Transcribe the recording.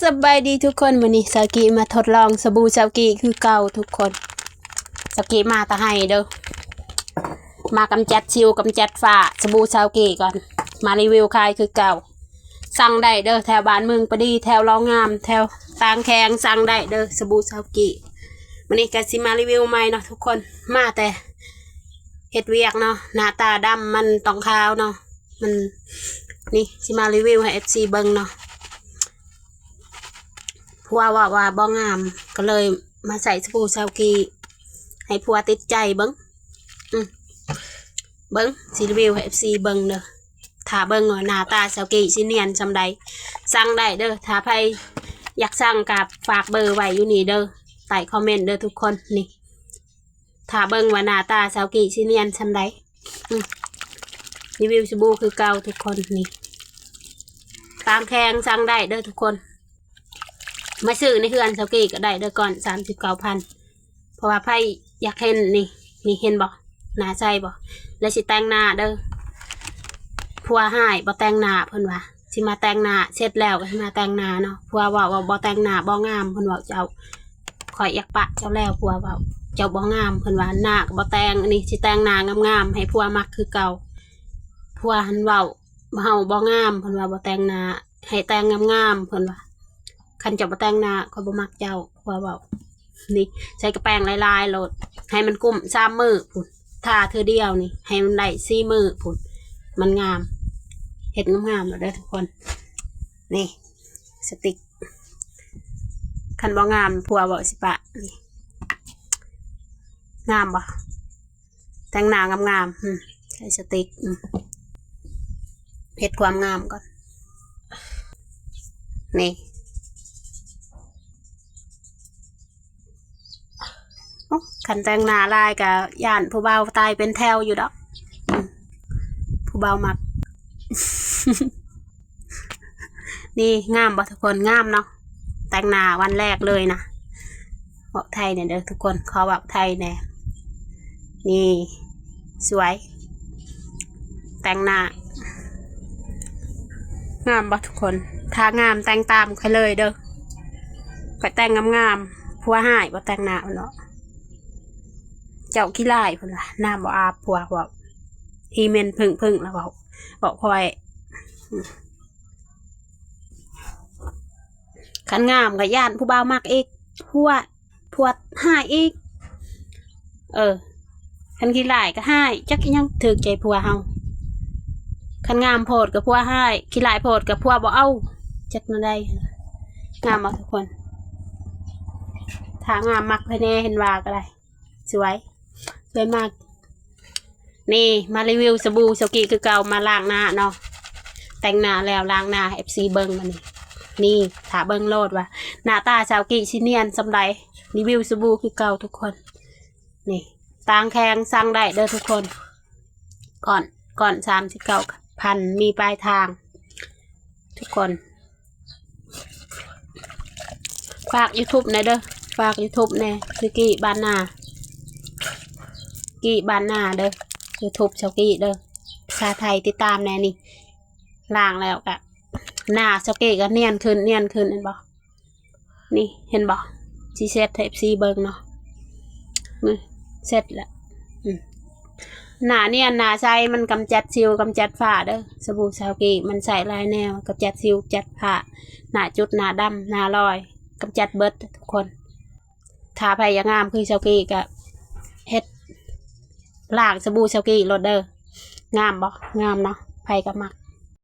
ສະບາຍດີທຸກຄົນ, ມື້ນີ້ສາວກີມາທົດລອງສະບູສາວກີຄືເກົ່າທຸກຄົນ. ສາວກີມາແຕ່ໄຮ່ເດີ, ມາກຳຈັດສິວກຳຈັດຝ້າ ສະບູສາວກີກ່ອນ. ມາຣີວິວຂາຍຄືເກົ່າ, ສັ່ງໄດ້ເດີ ແຖວບ້ານເມືອງປະດີ ແຖວລາວງາມ ແຖວຕາງແຂງ ສັ່ງໄດ້ເດີ ສະບູສາວກີ. ມື້ນີ້ກໍຊິມາຣີວິວໃໝ່ເນາະທຸກຄົນ, ມາແຕ່ເຮັດວຽກເນາະ ໜ້າຕາດຳ ມັນຕ້ອງຂາວເນາະ. ມັນ ນີ້ ຊິມາຣີວິວໃຫ້ເອັຟຊີເບິ່ງເນາະ. ຜົວເວົ້າວ່າບໍ່ງາມ ກໍເລີຍມາໃຊ້ສະບູສາວກີ ໃຫ້ຜົວຕິດໃຈເບິ່ງ. ອືມ ເບິ່ງ ຊິຣີວິວໃຫ້ເອັຟຊີເບິ່ງເດີ. ຖ້າເບິ່ງວ່າໜ້າຕາສາວກີຊິນຽນສ່ຳໃດ ສັ່ງໄດ້ເດີ. ຖ້າໃຜຢາກສັ່ງກໍຝາກເບີໄວ້ຢູ່ນີ້ເດີ ໃຕ້ຄອມເມັນເດີທຸກຄົນ. ນີ້ ຖ້າເບິ່ງວ່າໜ້າຕາສາວກີຊິນຽນສ່ຳໃດ. ອືມ ຣີວິວສະບູຄືເກົ່າທຸກຄົນ. ນີ້ ຕາງແຂງສັ່ງໄດ້ເດີທຸກຄົນ, ມາຊື້ໃນເຮືອນສາວກີກໍໄດ້ເດີ ກ້ອນສາມສິບເກົ້າພັນ. ເພາະວ່າໃຜຢາກເຫັນ ນີ້ ນີ້ເຫັນບໍ່ ໜ້າໃສບໍ່? ແລ້ວຊິແຕ່ງໜ້າເດີ. ຜົວຮ້າຍບໍ່ແຕ່ງໜ້າ ເພິ່ນວ່າ ຊິມາແຕ່ງໜ້າ ເສັດແລ້ວກໍຊິມາແຕ່ງໜ້າເນາະ. ຜົວເວົ້າວ່າບໍ່ແຕ່ງໜ້າບໍ່ງາມ ເພິ່ນເວົ້າ. ເຈົ້າ ຂ້ອຍຢາກປະເຈົ້າແລ້ວ ຜົວເວົ້າ ເຈົ້າບໍ່ງາມ ເພິ່ນວ່າ ໜ້າກໍບໍ່ແຕ່ງ. ອັນນີ້ຊິແຕ່ງໜ້າງາມໆ ໃຫ້ຜົວມັກຄືເກົ່າ. ຜົວຫັ້ນເວົ້າ ເຮົາບໍ່ງາມ ເພິ່ນວ່າ ບໍ່ແຕ່ງໜ້າ ໃຫ້ແຕ່ງງາມໆ ເພິ່ນວ່າ. ຄັນເຈົ້າບໍ່ແຕ່ງໜ້າ ຂ້ອຍບໍ່ມັກເຈົ້າ ຜົວເວົ້າ. ນີ້ ໃສ່ກະແປງຫຼາຍໆໂລດ ໃຫ້ມັນກຸ້ມສາມມື້ພຸ້ນ, ທາເທື່ອດຽວນີ້ ໃຫ້ມັນໄດ້ສີ່ມື້ພຸ້ນ ມັນງາມ. ເຮັດງາມໆໂລດເດີທຸກຄົນ. ນີ້ ສະຕິກ ຄັນບໍ່ງາມ ຜົວເວົ້າຊິປະ. ນີ້ ງາມບໍ່? ແຕ່ງໜ້າງາມໆ ອືມ ໃສ່ສະຕິກ ອືມ ເຮັດຄວາມງາມກ່ອນ. ນີ້ ໂອ້ ຄັນແຕ່ງໜ້າຫຼາຍກໍຢ້ານຜູ້ບ່າວຕາຍເປັນແຖວຢູ່ດອກ. ອືມ ຜູ້ບ່າວມັກ. ນີ້ ງາມບໍ່ທຸກຄົນ? ງາມເນາະ ແຕ່ງໜ້າວັນແລກເລີຍນະ. ເວົ້າໄທແດ່ເດີທຸກຄົນ, ຂໍເວົ້າໄທແດ່. ນີ້ ສວຍ ແຕ່ງໜ້າ ງາມບໍ່ທຸກຄົນ? ຖ້າງາມແຕ່ງຕາມຂ້ອຍເລີຍເດີ, ຂ້ອຍແຕ່ງງາມໆ. ຜົວຮ້າຍບໍ່ແຕ່ງໜ້າເນາະ, ເຈົ້າຂີ້ຮ້າຍ ເພິ່ນວ່າ ນ້ຳບໍ່ອາບ. ຜົວເວົ້າ ອີ່ເມັນເພິ່ງໆ ລະເວົ້າ ເວົ້າຂ້ອຍ. ຄັນງາມກໍຢ້ານຜູ້ບ່າວມັກອີກ, ຜົວ ຜົວຮ້າຍອີກ. ເອີ ຄັນຂີ້ຮ້າຍກໍຮ້າຍ, ຈັກອີ່ຫຍັງຖືກໃຈຜົວເຮົາ. ຄັນງາມໂພດກໍຜົວຮ້າຍ, ຂີ້ຮ້າຍໂພດກໍຜົວບໍ່ເອົາ, ຈັກແນວໃດ. ງາມບໍ່ທຸກຄົນ? ຖ້າງາມມັກໃຜແດ່ ເຫັນວ່າກໍໄດ້. ສວຍ ສວຍມາກ. ນີ້ ມາຣີວິວສະບູສາວກີຄືເກົ່າ, ມາລ້າງໜ້າເນາະ, ແຕ່ງໜ້າແລ້ວລ້າງໜ້າໃຫ້ເອັຟຊີເບິ່ງ. ມານີ້ ນີ້ ຖ້າເບິ່ງໂລດວ່າໜ້າຕາສາວກີຊິນຽນສ່ຳໃດ. ຣີວິວສະບູຄືເກົ່າທຸກຄົນ. ນີ້ ຕາງແຂງ ສັ່ງໄດ້ເດີທຸກຄົນ, ກ້ອນ ກ້ອນສາມສິບເກົ້າພັນ ມີປາຍທາງ ທຸກຄົນ. ຝາກຢູທູບແດ່ເດີ, ຝາກຢູທູບແດ່ ຄືກີ້ບ້ານນາ, ກີ້ບ້ານນາເດີ, ຢູທູບສາວກີ້ເດີ, ພາສາໄທຕິດຕາມແດ່. ນີ້ ລ້າງແລ້ວກະ ໜ້າສາວກີ້ກະນຽນຂຶ້ນ ນຽນຂຶ້ນ ເຫັນບໍ່? ນີ້ ເຫັນບໍ່? ຊິເຊັດໃຫ້ເອັຟຊີເບິ່ງເນາະ. ນີ້ ເຊັດລະ. ອືມ ໜ້ານຽນ ໜ້າໃສ, ມັນກຳຈັດສິວ ກຳຈັດຝ້າເດີ. ສະບູສາວກີ້ມັນໃຊ້ຫຼາຍແນວ, ກຳຈັດສິວ ກຳຈັດຝ້າ, ໜ້າຈຸດ ໜ້າດຳ ໜ້າລອຍ, ກຳຈັດເບິດທຸກຄົນ. ຖ້າໃຜຢາກງາມຄືສາວກີ້ກະເຮັດ ລ້າງສະບູສາວກີ້ໂລດເດີ. ງາມບໍ່? ງາມເນາະ, ໃຜກໍມັກ.